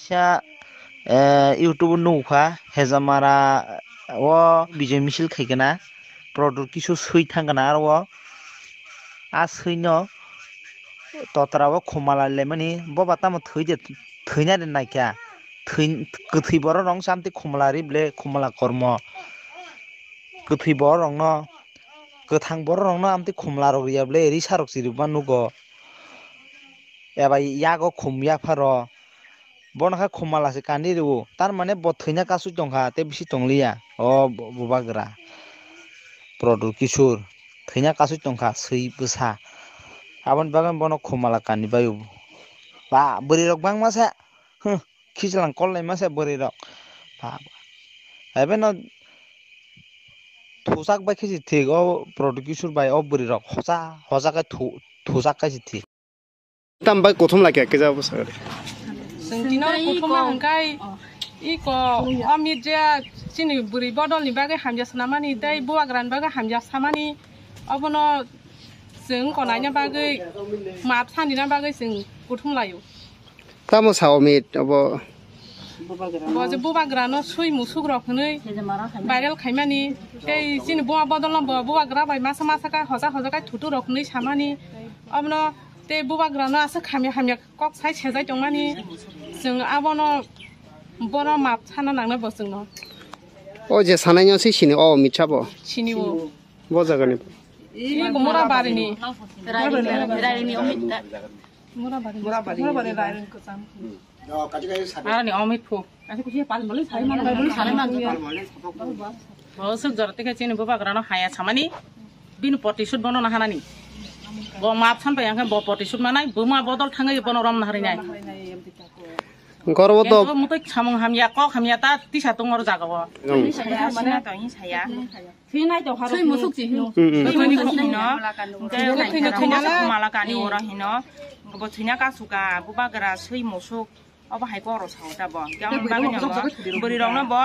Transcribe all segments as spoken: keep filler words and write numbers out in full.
Kisa, eh, YouTube o nukha, Hejamara o Bijay misil khaikana, Pradyot Kishore swi thangkana aro o. A swino totra o khumala lemani, boba tamo thwi de, thwina de naikha. Thwi, kwthwi borok rong samti khumala ri ble, khumala kormo. Kwthwi borok rokno, kwthang borok rokno amtwi khumla rok riya ble, risa rok chirikma nugo. Eba yago khum yapharo. Bono khe khumala se kandi rwo. Tar mane bo thwina kasui tongkha, tei bisi tongliya. O bu-, bubagra. Pradyot Kishore. Thwina kasui tongkha, swi bwsa. Aboni bagwi bono khumala kandi baio. Ba, bwrwi rok bangma se. Huh, khichlang kol laima se bwrwi rok. Ba, ba. Ebe no thusak bai khe si thik o Pradyot Kishore bai o bwrwi rok hosa, hosa khe thu-, thusak khe si thik. Tam bai kothom lai khe khe jabo sagari. Chwng tino kuthuma hwnkhe iko Amit je chini bwrwi bodol ni bagwi hamya swnamani tei bubagra ni bagwi hamya samani obono chwng konaina bagwi map sanina bagwi chwng kuthum laio. Tamo sa Amit obo? Bo je bubagra no swi musuk rok hwnwi viral khaimani tei chini buma bodol no bo bubagra bai masa masa khe hoja hoja khe thutu rok hwnwi samani obono tei bubagra no aswk hamya hamya kok sai sejai tongmani chwng abono bono map sana nangna bo chwngno. O je sanai no se sini o Amit sabo? Sini o. Bo jaga ni? Iko Murabari ni. Murabari. Murabari. Murabari Rairen kwcham. Aroni Amit phu. Bo swk jora tei khe chini bubagra no haya samani. Bini protisud bono nahanani. Bo map san pai ang khe bo protisud manai buma bodol thangwi bono rom naharinai. Gorbo to. Bo mutai samung hamya kok hamya ta tisa tongor jaga o. Saya. Thwinai to haro. Thwi musuk chi hino. Mm, mm. Thwi musuk hino. Hwnkhe thwino thwina khumala kani oro hino. Bo thwina kasuka, bubagra swi musuk. Obo hai koro sao ta bo. Hwnkhe omo bagwi no bo bwrwi rokno bo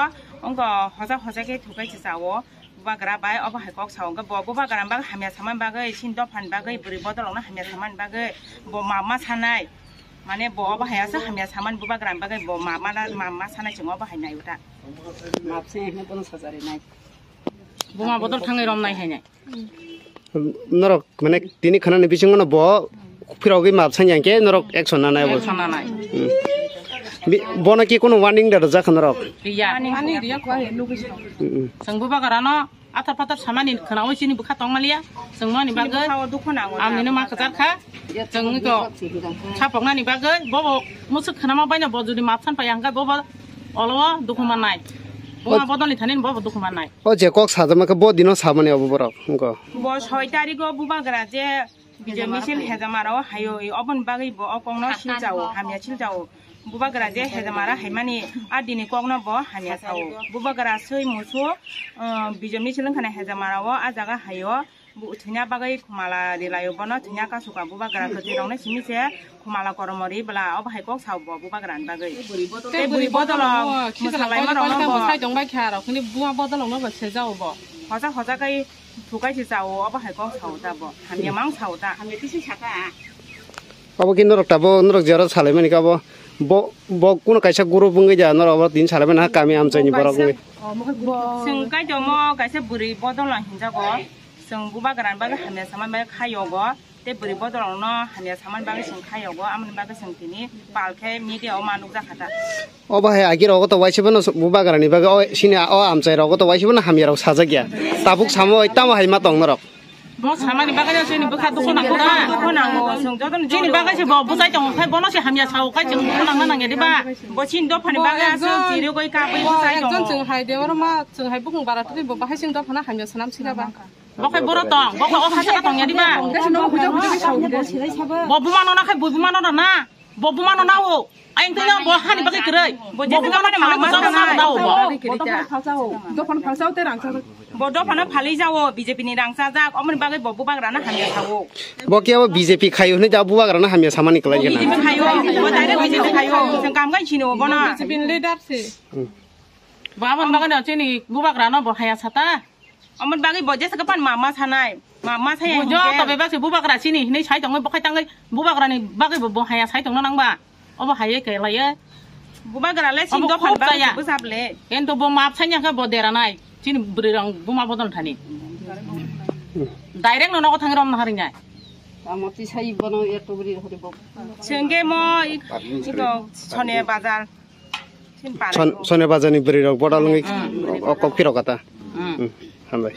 wngkha hoja hoja khe thukai se sao. Bubagra bai obo hai kok sao. Hwnkhe bo bubagra bagwi hamya samani bagwi, chini dophani bagwi, bwrwi bodol rokno hamya samani bagwi bo mama sanai. Mane bo obo hai aswk hamya samani bubagra bagwi bo mama, mama sanai chwng obo hai nai uta. Map se hino bono sajari nai. Buma bodol thangwi romnai hainai. Norok mane tini khanani bisingo no bo phirogwi map sanya khe norok action nanai bo. Action nanai. Hmm. Bi-, bono ki kono warning da rwjak kha norok? Riya. Ani riya ko. Hmm, hmm. Chwng bubagra no athar pathar samani khwnawi chini bwkha tongmaliya. Chwng mani bagwi. Amnino ma kwchar kha. Chwng iko sapoknani bagwi bobo musuk khwnama baino bo jodi map san paiya hwnkhe bobo olo dukhu mannai. Buma bodolni thani bobo dukhu mannai. O je kok sajama khe bo dino samani obo borok wngkha. Bo soi tarikh o bubagra je Bijay misil Hejamara o haio, oboni bagwi bo o kokno silchao, hamya silchao. Bubagra je Hejamara haimani a dini kokno bo hamya sao. Bubagra swi musu, uh, Bijay misil wngkhana Hejamara o a jaga haio. Bu-, thwina bagwi khumala rilaio bono, thwina kasuka bubagra kwtwi rokno simi se khumala koromo ri bwla, obo hai kok sao bo bubagra ni bagwi. Tei bwrwi bodolo mwsalaima rokno bo sai tong bai kha rok, hwnwi buma bodol rokno bo sejao bo. Hoja hoja kai thukai se chao, obo hai kok sao ta bo. Hamya mang sao ta. Hamya tisi saka. Obo khe norok tabuk, norok jora salaimani khe abo bo, bo kuno kaisa group wngwi da, norok abo tin salaimani ha kami amchaini borok wngwi. Chwng kaitor mo kaisa bwrwi bodol no hinjago. Chwng bubagra ni bagwi hamya samani bagwi kha yogo, tei bwrwi bodol rokno hamya samani bagwi chwng kha yogo, amoni bagwi chwng tini pal khe media o ma nukjak kha ta. Obo hai agi rogo to waisa bono bubagra ni bagwi o sini o amchai rogo to waisa bono hamya rok sajak ya. Tabuk samo oi tamo hai ma tong norok. Bo samani bagwi no chini bwkha dukhu nang kha. Dukhu nango, chwng joto ni chini bagwi se bo bwsai tongo khai bono se hamya sao khai chwng dukhu nangna nangya diba? Bo chini dophani bagwi aswk chirigwi kabwi bwsai tongo. Chwng hai de oro ma chwng hai bukung bara twi bo bahai chini dophana hamya sanam sila ba. Bo khai boro tong, bo khai o khasa ka tong ya diba? Bo buma no na khai bo buma no na. Bo buma no na o. Ayang twi bo hani bagwi kwrwi. Bo buma no mama na o bo. Dophano phalsa o tei rangsa. Bo dophano phalwi jao B J P ni rangsa jak, omoni bagwi bo bubagra na hamya sao. Bo khe bo B J P khayo hwnwi da bubagra na hamya samani kwlai gana. B J P khayo, bo direct B J P khayo. Chwng kam gai sino bono. B J P ni leader se. Bo aboni bagwi no chini bubagra no bo haya sata. Omo bagwi bo jesa kapan mama sanai. Mama saya. Bo jo to bebak se bubagra sini hinwi sai tongwi bokhai tangwi bubagra ni bagwi bo, bo haya sai tongna nangba. Obo haya ke laiye. Bubagra le sin Abo dophan kok ba kaya. Bujable. Ento bo map sanya khe bo dera nai. Chini bwrwi rang buma bodol thani. Direct no nogo thang rom na harinai. Tamo tisai bono eto bwrwi hari bo. Sengge mo i-, ito Sone bazar. Sin pare Son-, bo. Sone bazar ni bwrwi rok bodol ngi Hmm. O kok phiro kata. Hmm. Hmm. Hambai.